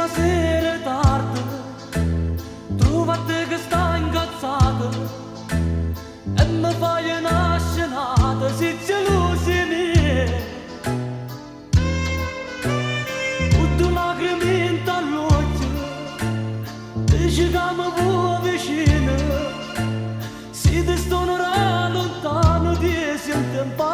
na sera tarda Truvo a te che stai incazzata E mi fai una scenata Si gelosa 'e me Cu due lacrime 'int' all'uocchie Dice che mi vuò vicino Si te sto n'ora lontano Ti senti un po'.